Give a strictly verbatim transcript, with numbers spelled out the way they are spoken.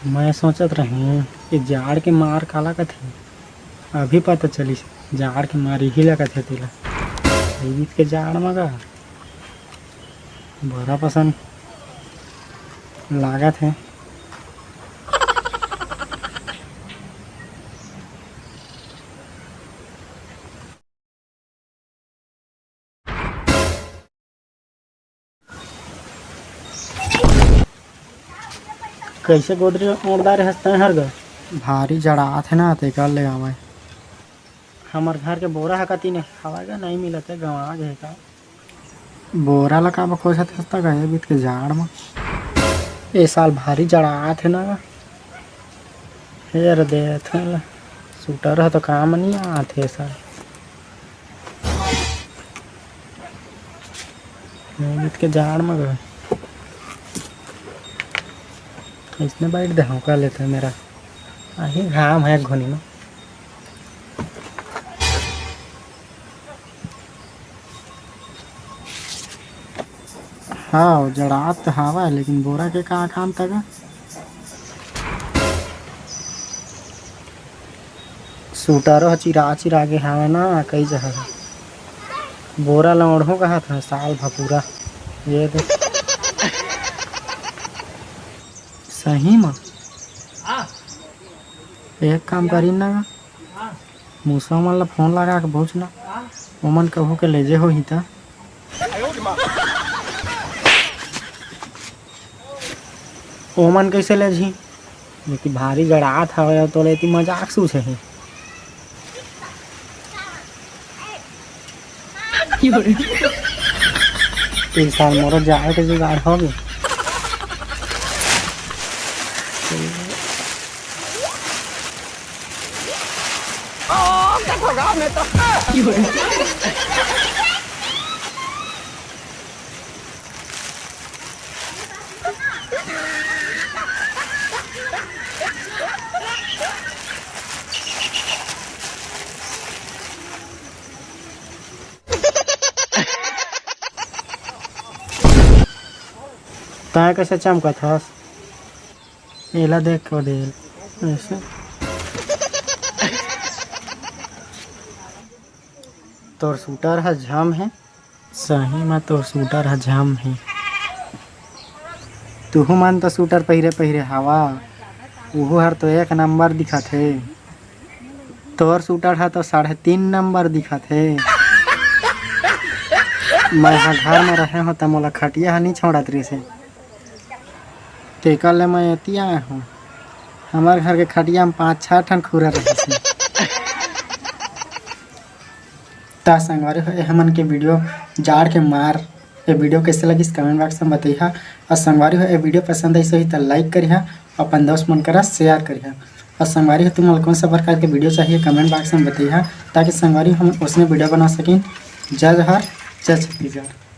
मैं सोचत रहें कि जाड़ के मार काला कथे, अभी पता चलिस जाड़ के मार इही ला कथे तेला। ए बीच के जाड़ म गा बड़ा पसंद लागत हे। कइसे गोदरी ओढ़ डारे हस तैं हर गा? भारी जड़ात हे ना, तेकर ले आवय। हमर घर के बोरा ह कति ने हवय गा, नइ मिलत हे, गंवा गे हे का? बोरा ला काबर खोजत हस त गा, ए बीच के जाड़ म? ए साल भारी जड़ात हे ना गा। हेर देथन ला, सूटर ह तो काम नइ आत हे ए साल। ए बीच के जाड़ म गा। अइसने बइठ दे हूँ, का लेथे मेरा। आही घाम हे घोनी म। हाँ, जड़ात त हावय, लेकिन बोरा के का काम तगा? सूटर ह चिरा चिरा गे हावय ना, कई जगह। बोरा ल ओढ़हूँ कहत हँव साल भर पूरा। ये दे। सही म? एक काम करी ना, मूसवा मन ला फोन लगा के पूछ ना, ओमन कहूँ के लेजे होही त। ओमन कइसे लेजही? ये कि भारी जड़ात हवय अउ तोला एती मजाक सूझे हे। ए साल मोरो जाए के जुगाड़ होगे। तैं कइसे चमकत हस? एला देख के दे। अइसे। तोर सूटर ह झम हे। सही म तोर सूटर ह झम हे। तुहू मन तो सूटर पहिरे पहिरे हवा, उहू हर तो एक नंबर दिखत हे। तोर सूटर ह तो साढ़े तीन नंबर दिखत हे। मैं ह घर म रहे हों त मोला खटिया ह नी छोड़त रिहिस हे, तेकर ले मैं एती आए हों। हमर घर के खटिया म पाँच छह ठन खुरा रहिस हे। त संगवारी हो, ए हमन के वीडियो जाड़ के मार, ए वीडियो कइसे लगिस कमेंट बॉक्स म बतइहा। अउ संगवारी हो, ए वीडियो पसंद आइस होही त लाइक करिहा, अपन दोस्त मन करा शेयर करिहा। अउ संगवारी हो, तुमन ल कौन सा प्रकार के वीडियो चाहिए कमेंट बॉक्स म बतइहा, ताकि संगवारी हो हम ओसने वीडियो बना सकिन। जय जोहार, जय छत्तीसगढ़।